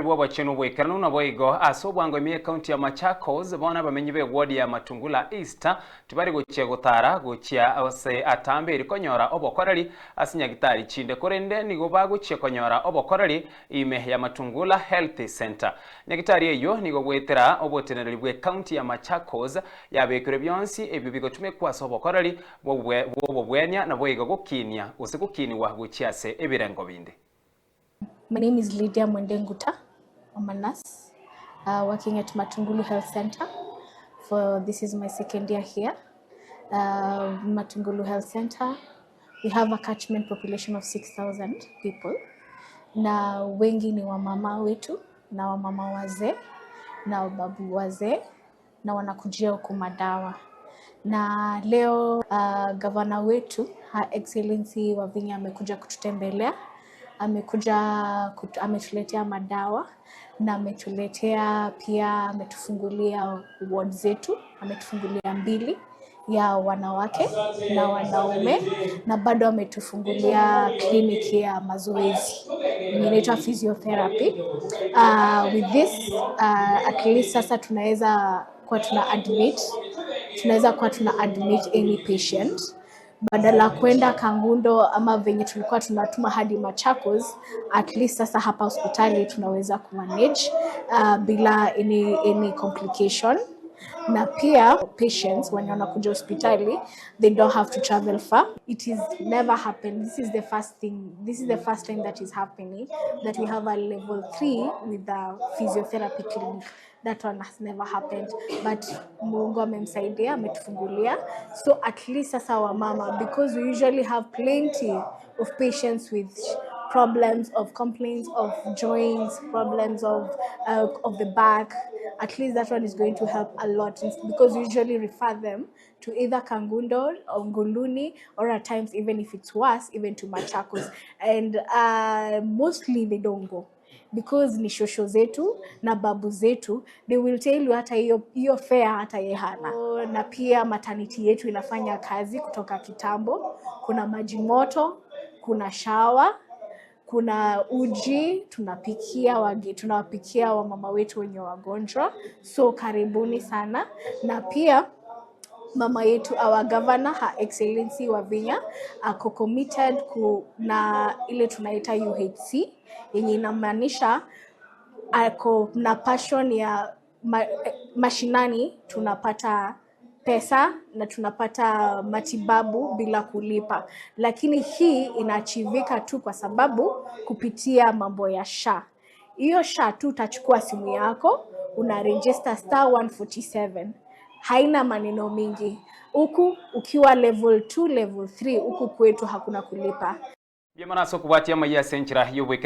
Bw'obochenu obwekeranu naboigo ase obwango ime y'Ekaunti ya Machakos, bono abamenyi b'eward ya Matungula East tibari gochia gotara gochia ase atambe eri konyora obokoreri ase nyagitari chinde korende nigo bagochia konyora obokoreri ime ya Matungula Health Centre. Nyagitari eyio nigo goetera obotenereri bw'Ekaunti ya Machakos yabekirwe bionsi ebio bigotumekwa ase obokoreri bw'obobwenia naboigo gokinia gose gokiniwa gochia ase ebirengo binde. My name is Lydia Mwendenguta. I'm a nurse working at Matungulu Health Center. For this is my second year here. Matungulu Health Center, we have a catchment population of 6,000 people, na wengi ni wamama wetu na wamama wazee na wababu wazee na wanakujia huku madawa na leo gavana wetu, Her Excellency Wavinya, amekuja kututembelea, ametuletea madawa na ametuletea pia, ametufungulia ward zetu, ametufungulia mbili ya wanawake na wanaume, na bado ametufungulia kliniki ya mazoezi yenye inaitwa physiotherapy. With this at least sasa tunaweza kuwa tuna admit any patient badala kwenda Kangundo ama venye tulikuwa tunatuma hadi Machakos. At least sasa hapa hospitali tunaweza kumanage bila any complication, na pia patients wenye wanakuja hospitali, they don't have to travel far. It is never happened. This is the first thing, this is the first time that is happening, that we have a level 3 with the physiotherapy clinic. That one has never happened, but Mungu amemsaidia, ametufungulia. So at least sasa wamama, because we usually have plenty of patients with problems of complaints of joints, problems of the back, at least that one is going to help a lot, because we usually refer them to either Kangundo or Nguluni, or at times, even if it's worse, even to Machakos. And mostly they don't go because ni shosho zetu na babu zetu. They will tell you hata hiyo hiyo fare hata ye hana. Na pia maternity yetu inafanya kazi kutoka kitambo. Kuna maji moto, kuna shower, kuna uji tunawapikia wamama wetu wenye wagonjwa. So karibuni sana. Na pia mama yetu, our governor, Her Excellency Wavinya, ako committed na ile tunaita UHC, yenye inamaanisha ako na passion ya mashinani tunapata pesa na tunapata matibabu bila kulipa, lakini hii inaachivika tu kwa sababu kupitia mambo ya SHA. Hiyo SHA tu utachukua simu yako, una register *147, haina maneno mingi. Huku ukiwa level 2, level 3, huku kwetu hakuna kulipa. Byamaraso kubwatia amaiyo ase enchera y'obwekera.